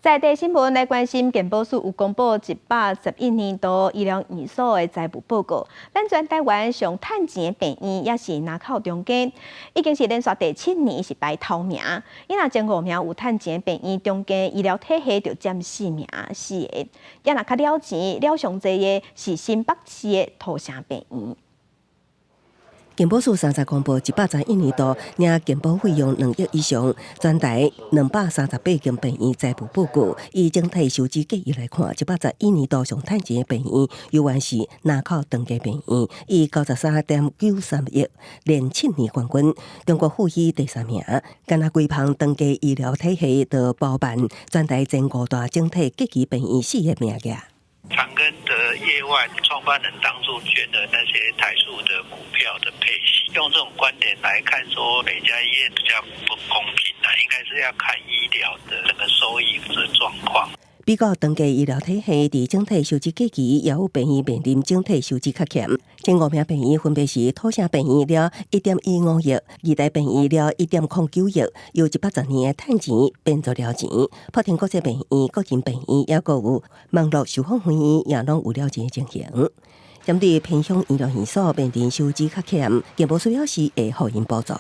在地新聞來關心，健保署有公布111年度醫療院所的財務報告。咱全台灣上趁錢的病院也是林口長庚，已經是連續第七年是排頭名。伊若前五名有趁錢的病院，長庚醫療體系就佔四名四个。也若較了錢了上濟的是新北市的土城病院。健保署30公布111年度領健保費用2億以上，全台238間病院財務報告。以整體收支結餘來看，一百十一年度上趁錢的病院，猶原是林口長庚病院，以93.93億連7年冠軍，中國附醫第三名。干焦規芳長庚醫療體系就包辦全台前五大整體結餘病院四个名額。長庚的業外創辦人當初捐的那些台塑的股票的配息，用這種觀點來看，說每家醫院比較不公平啦，應該是要看醫療的整個收益的狀況。比較長庚醫療體系佇整體收支結餘，也有病院面臨整體收支較欠。前五名病院分別是土城病院了1.15億，義大病院了1.09億，由110年的趁錢變做了錢。莆田國際病院、國人病院，抑閣有網絡壽豐分院也攏有了錢的情形。針對偏鄉醫療院所面臨收支較欠，健保署表示會予𪜶補助。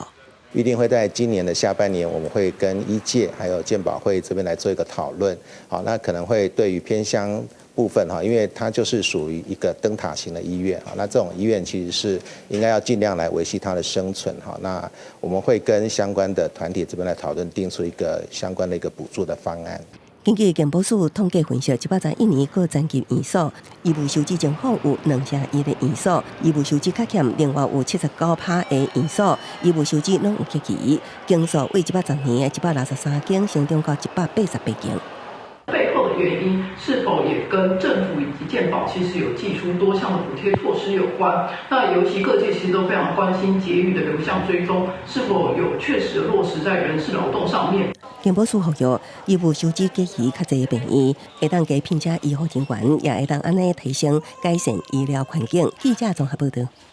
預定會在今年的下半年，我們會跟醫界還有健保會這邊來做一個討論。好，那可能會對於偏鄉部分哈，因為它就是屬於一個燈塔型的醫院啊，那這種醫院其實是應該要盡量來維繫它的生存哈。那我們會跟相關的團體這邊來討論，定出一個相關的一個補助的方案。根據健保署統計分析，111年各層級院所醫務收支情況有21%的院所醫務收支較欠，另外有79%的院所醫務收支攏有結餘，間數為110年的163間，成長到188間。背後的原因是否也跟政府以及健保其實有祭出多項的補貼措施有關？那尤其各界其實都非常關心結餘的流向追蹤是否有確實落實在人事勞動上面。健保署呼籲醫務收支結餘較濟的病院，會當加聘請醫護人員，也會當按呢提升改善醫療環境。記者綜合報道。